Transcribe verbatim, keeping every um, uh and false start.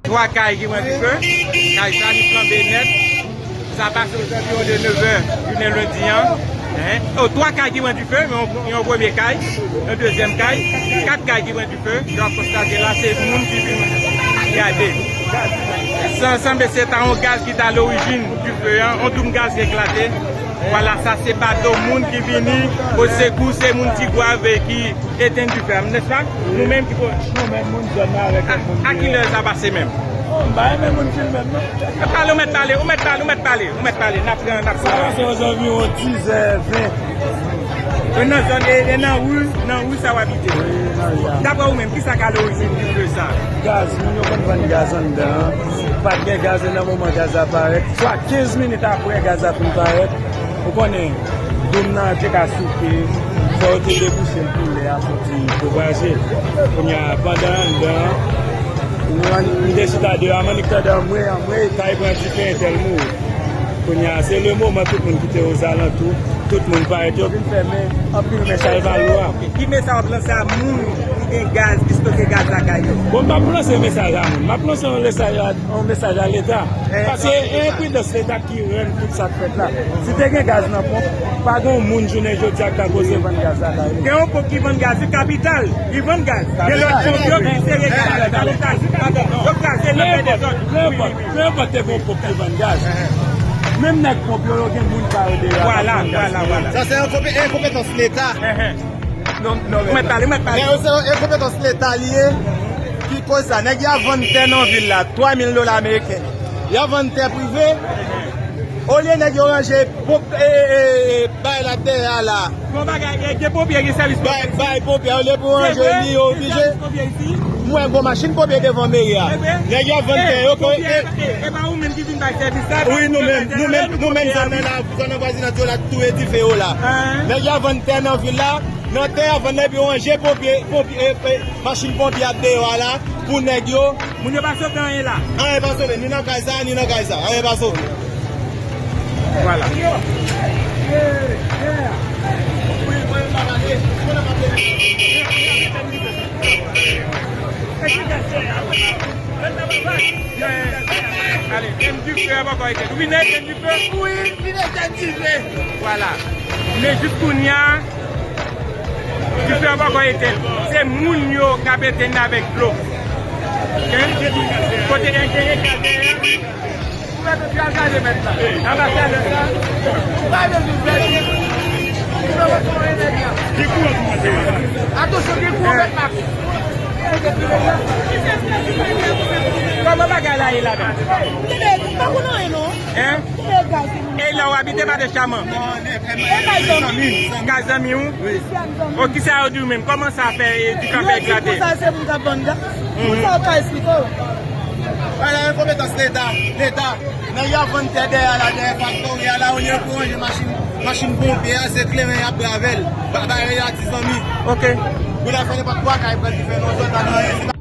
Twa kay ki pran dife. Kay sa li flanbe nèt. Sa pase aux environs de nevè jounen lendi an. Hein? Oh, twa kay ki pran dife, men yon, yon premye kay, yon dezyèm kay, kat kay ki pran dife. Jan w ap konstate la, se moun ki vin gade. Sa sanble se ta yon gaz ki ta lorijin dife an, yon doum gaz ki eklate. Vwala, sa se bato moun ki vini o sekou, se moun Tigwav ki etenn dife a, nèspa? Nou menm ki po- Nou menm moun zòn nan avèk lòt moun. A kilè sa pase menm? Oh, m pa renmen moun filme m non. Pale, ou mèt pale, ou mèt pale, ou mèt pale, ou mèt pale, n ap pran, n ap pran. Sa pase aux environs dizè ven. E nan zòn, e, e nan ri, nan ri sa w abite? Wi, nan ri a. Daprè ou menm, kisa ka lorijin dife sa? Gaz, moun yo konn vann gaz anndan an. Pa t gen gaz, e nan moman gaz la parèt. Swa kenz minit apre gaz la fin parèt. Ou konnen, doum nan te ka souke, fò yo te debouche l pou lè a soti pwopaje. Kounye a, pandan anndan an, nou, m te chita deyò a, m annik tande anmwe, anmwe, kay pran dife, entèl mouri. Kounye a, se le moman tout moun ki te ozalantou, tout moun parèt, yo vin fèmen anpil men chay valo a. Ki mesaj w ap lanse a moun ki gen gaz, ki stoke gaz lakay yo? Bon, m p ap lanse mesaj a moun. M ap lanse yon mesaj a, yon mesaj a Leta. Paske e enpridans Leta ki rann tout sa k fèt la. Si te gen gaz nan ponp, pa gen yon moun jounen jodi a k ta koze vann gaz lakay li. Gen yon ponp ki vann gaz, se kapital, ki vann gaz. Gen lòt ponp yo ki sere gaz nan Etazini. Yo kraze nan fè dezòd. Nenpòt, nenpòt te gen yon ponp ki vann gaz. Menm nèg ponp yo, yo gen moun pa yo deyò a k ap vann gaz. Vwala, vwala, vwala. Sa se enkonpe-, enkonpetans Leta. Non, non, ou mèt pale, ou mèt pale. Men se enkonpetans Leta li ye ki koz sa. Nèg y ap vann tè nan vil la, twa mil dola ameriken. Y ap vann tè prive. Olye nèg yo ranje ponp, e, e, e, e, bay la dèyè a la. Bon bagay, e, gen ponpye, gen sèvis ponpye isi. Bay, bay ponpye, olye pou ranje li, yo oblije. Gen sèvis ponpye isi. Mwen, gon machin ponpye devan meri a. Nèg y ap vann tè yo, e, e, e pa ou menm ki vin bay sèvis la. Wi, nou menm, nou menm, nou menm, zòn nan la, zòn nan vwazinaj yo la, tou e dife yo la. Nèg y ap vann tè nan vil la. Nan tè a vann epi ranje ponpye, ponpye, e, e, machin ponpye ap deyò a la pou nèg yo. Moun yo pa sove anyen la. Anyen pa sove, ni nan kay sa, ni nan kay sa. Anyen pa sove. Vwala. Ale, etenn dife a poko etenn. Ou vin etenn dife? Wi, m vin etenn dife. Vwala. Men jis kounye a, dife a poko etenn. Se moun yo k ap etenn avèk dlo. Oke? Kote gen, gen, gen gaz dèyè. Ou mèt di al gade mèt la. Anba chalè sa. Ou pa bezwen fè li. Ou pa bezwen fè li. Gen kouran pou monte. Atansyon, gen kouran mèt la. Kòman bagay la ye la menm? Tande, m pa konn anyen non. Hein? Tande gaz. E la w abite pa de chaman? Non, e, e, e zanmi m. Kay zanmi w? Wi. O, kisa yo di w menm? Kòman sa fè, e, dife a fè eklate? Yo di konsa se moun k ap vann gaz. Konsa w ka esplike w? Ala enkonpetans Leta, Leta. Nèg y ap vann tè dèyè a la, dèyè faktori a la, olye pou ranje machin, machin ponpye a, se kleren y ap pran avè l. Ba, ba, y a ti zanmi. Oke. Pou la fè nenpòt kwa kay pran dife nan zòn la, nan